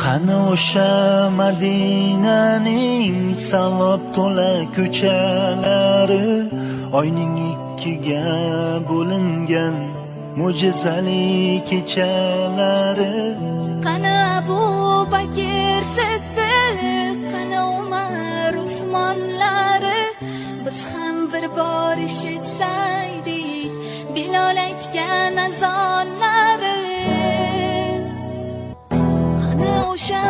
Qani o'sha Madinaning savob to'la ko'chalari, oyning ikkiga bo'lingan mo'jizali kechalari? Qani Abu Bakr Siddiq, qani Umar, Usmonlari? Biz ham bir bor eshitsaydik Bilol aytgan azonlari. Qani o'sha